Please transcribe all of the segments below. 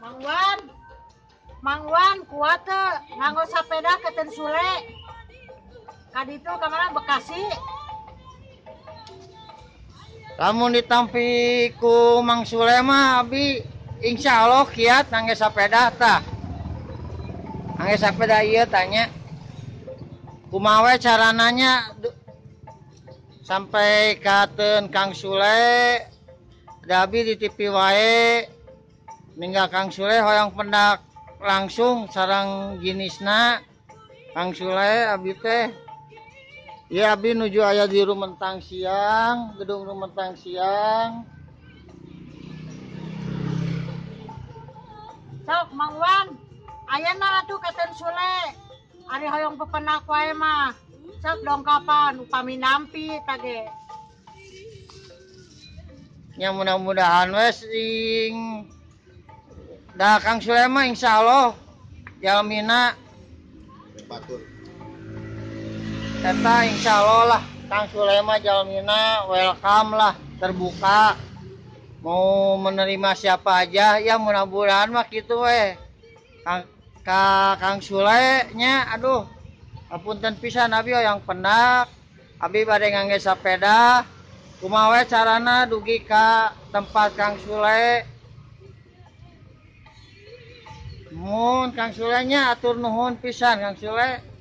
Mang Wan, Mang Wan kuat teu nganggo sapeda ke Ten Sule. Kaditu ka mana Bekasi. Lamun ditampi ku Mang Sule mah abi insya Allah kiat ngangge sapeda tah. Ngangge sapeda ieu tanya. Kumaha we carananya sampai ka Kang Sule da abi di TV wae ninggal Kang Sule hoyong pendak langsung sareng jinisna Kang Sule abi teh. Ya abi nuju aya di Rumentang Siang, gedung Rumentang Siang. Sok Mang Wan, ayana atuh ka Ten Sule. Ari hoyong pepenak wae mah. Sok dongkapan upami nampi tage. Ya mudah-mudahan we sing da Kang Sule mah insyaallah jalmina batur. Eta insyaallah lah Kang Sule mah jalmina welcome lah, terbuka mau menerima siapa aja ya mudah-mudahan mah kitu we. Kang ka Kang Sule nya aduh apunten pisan abi hoyong pendak abi bade ngangge sapeda kumaha we carana dugi ka tempat Kang Sule. Mun Kang Sule nya atur nuhun pisan Kang Sule.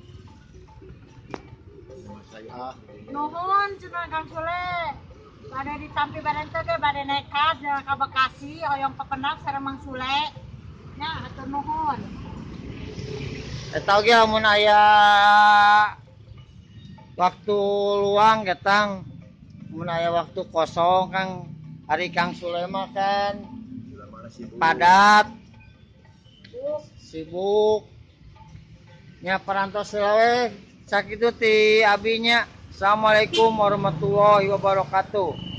Nuhun cenah Kang Sule. Bade ditampi badan teh ge bade nekat ka Bekasi hoyong pepenak sareng Mang Sule. Nya atur nuhun. Eta oge lamun aya waktu luang getang mun aya waktu kosong Kang hari Kang Sule mah kan padat sibuk nya parantos we sakitu ti abinya. Assalamualaikum warahmatullahi wabarakatuh.